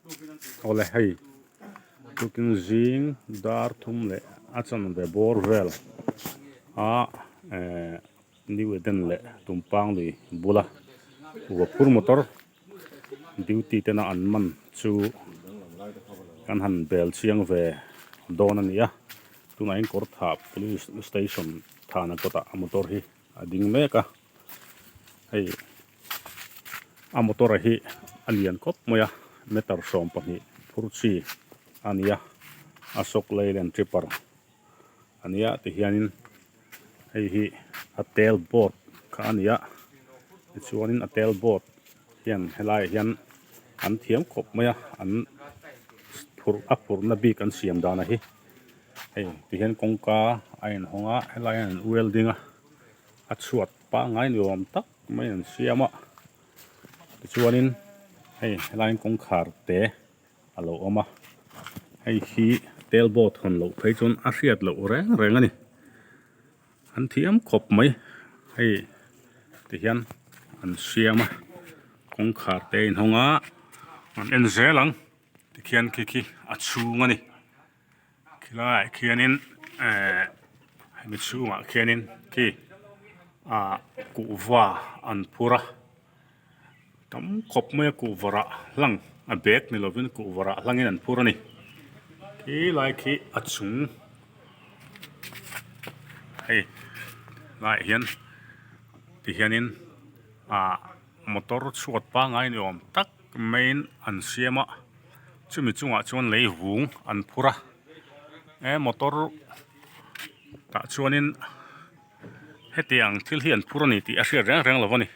Awle hei tukin zing dar thum leh a chanve bawr vel a ehh New Eden leh Tumpang lui bula Vaphur motor duty tena an man chu kan han bel chiang ve dawn a ni a tunah hian Kawrthah police station thana kawtah a motor hi a ding mek a hei. A motor a hi a lian khawp mai a meter 12 phur chi a ni a Ashok Leyland tripper a ni a tihianin hei hi a tail board kha a ni a tichuanin a tail board hian helaiah hian an thiam khawp mai a an phurh a phurhna bik an siam dan a hi hei tihian kawngka a inhawng a helai hian an welding a a chhuat pangngai ni awm tak mai an siam a tichuanin hei helaiin kawngkhar te a lo awm a hei hi tel board hawn loh phei chuan a hriat loh reng reng a ni an thiam khawp mai hei tihian an siam a kawngkhar te a inhawng a an en zel ang tikhian khi khi a chhung a ni. Khilaiah khianin ehh hemi chhungah khianin khi ah kuhva an phur a tam khawp mai a kuhva rah hlang a bag ni lovin kuhva rah hlangin an phur a ni khilai khi a chung hei laiah hian tihianin ah motor chhuat pangngai ni awm tak maiin an siam a chumi chungah chuan lei vung an phur a he motor tah chuanin hetiang thil hi an phur a ni tih a hriat reng reng lo a ni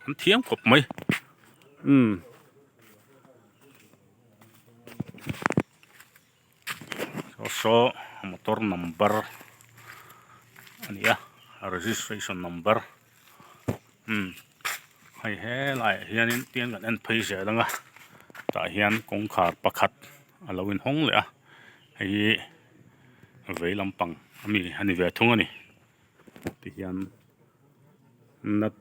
an thiam khawp mai umm. Saw saw motor number a ni a registration number umm hei helaiah hianin tiang kan en phei zel ang a tah hian kawngkhar pakhat a lo inhawng leh a hei hi vei lampang ami a ni ve thung a ni tihian nut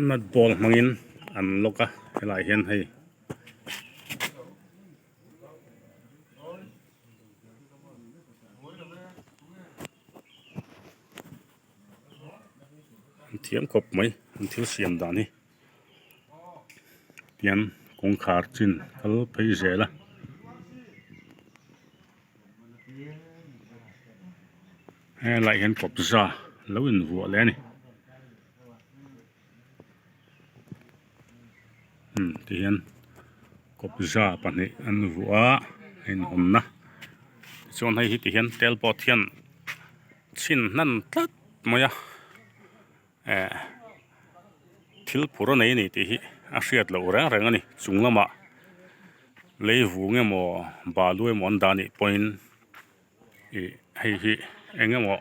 nut ball hmangin an lock a helaiah hian hei. An thiam khawp mai an thil siam dan hi tian kawngkhar chin kal phei zel a. Helaiah hian kawpza lo invuah leh a ni. Umm tihian kawpza pahnih an vuah a a inhawnna tichuan hei hi tihian tel pawh hian chhin hnan tlat mai a eh thil phur a nei a ni tih hi a hriat loh reng reng a ni chung lamah lei vung emaw balu emaw an dah anih pawhin ih hei hi eng emaw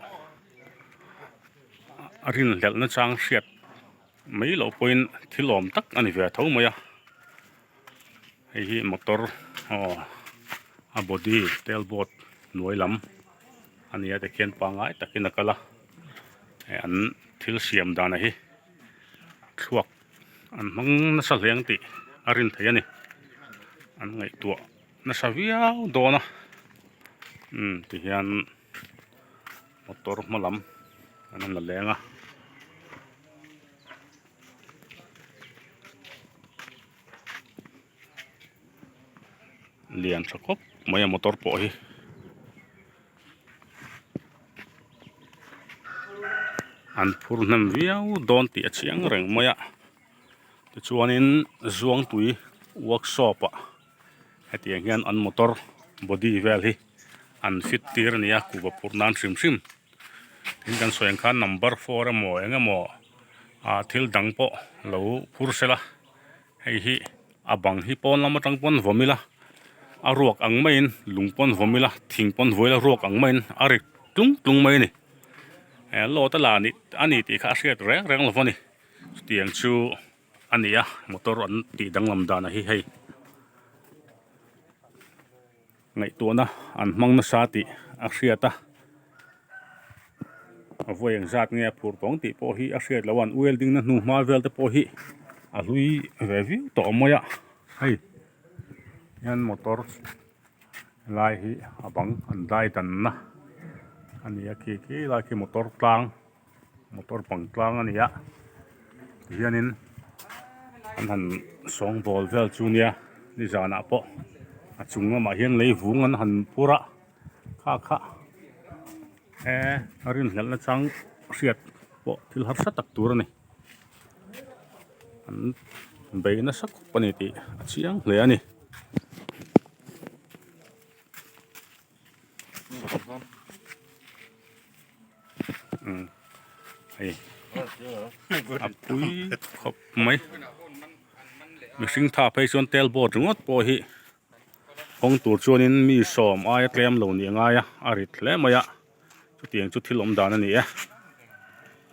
a rinhlelh na chang hriat mai loh pawhin thil awm tak a ni ve tho mai a hei hi motor aw a body tail board hnuai lam a ni a tikhian pangngai takin a kal a eh an thil siam dan a hi thluak an hmang nasa hle ang tih a rin theih a ni an ngaihtuah. Nasa viau dawn a umm tihian motor hma lam an rawn la leng a. Lian tha khawp mai a motor pawh hi. An phur hnem viau dawn tih a chiang reng mai a tichuanin Zuangtui workshop ah. Hetiang hian an motor body vel hi an fit tir a ni a kuhva phurh nan hrim hrim tin kan sawi ang khan number four emaw eng emaw ah thil dang pawh lo phur sela hei hi a bang hi pawn lam atang pawn vawm ila a ruak ang maiin lung pawn vawm ila thing pawn vawi ila ruak ang maiin a ri tlung tlung mai a ni eh load a la a ni tih kha a hriat reng reng lo a ni chutiang chu. A ni a motor an tih danglam dan a hi hei ngaihtuahna an hmang nasa tih a hriat a a vawi eng zat nge a phur tawng tih pawh hi a hriat loh a an welding na hnu hma vel te pawh hi a hlui ve viau tawh mai a hei. Hian motor lai hi a bang an dai danna a ni a khi khi lai khi motor tlang motor bang tlang a ni a tihianin an han sawngbawl vel chu nia nizanah pawh a chung lamah hian lei vung an han phur a kha kha e a rinhlelh na chang hriat pawh thil harsa tak tur a ni an bei nasa khawp a ni tih a chiang hle a ni. Umm hei a pui khawp mai mihring tha phei chuan tel board ringawt pawh hi hawng tur chuanin mi sawm aia tlem lo nih a ngai a a rit hle mai a chutiang chu thil awm dan a ni e.